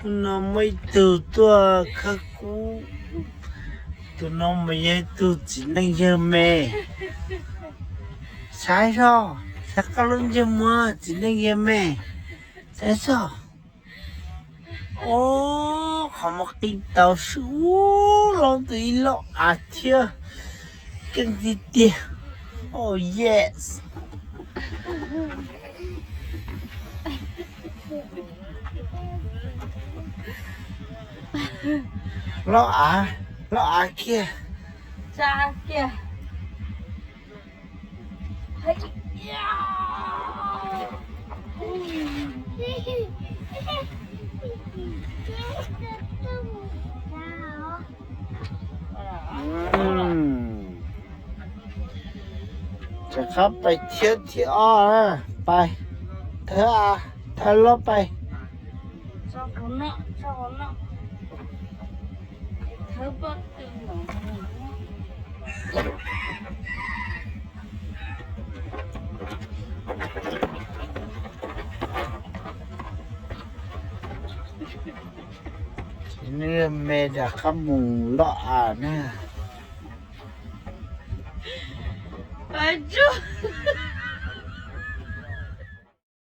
Hnub no muaj ib tug tuaj khawb kub. Tus no mas yog ib tug txiv neej yawg me. Saib soj, saib koj lub ntsej muag txiv neej yawg me. Saib soj. Ub, qhov muag qis tau sub, laub tus ib lauj av thiab. Keej tiag tiag. Oh yes. Lauj av, lauj av kiag. Tsa kiag. Rov qab pais thiab thib ob, pais. Thawb, thawb lob pais. Txiv neej me rov qab mus lauj av na.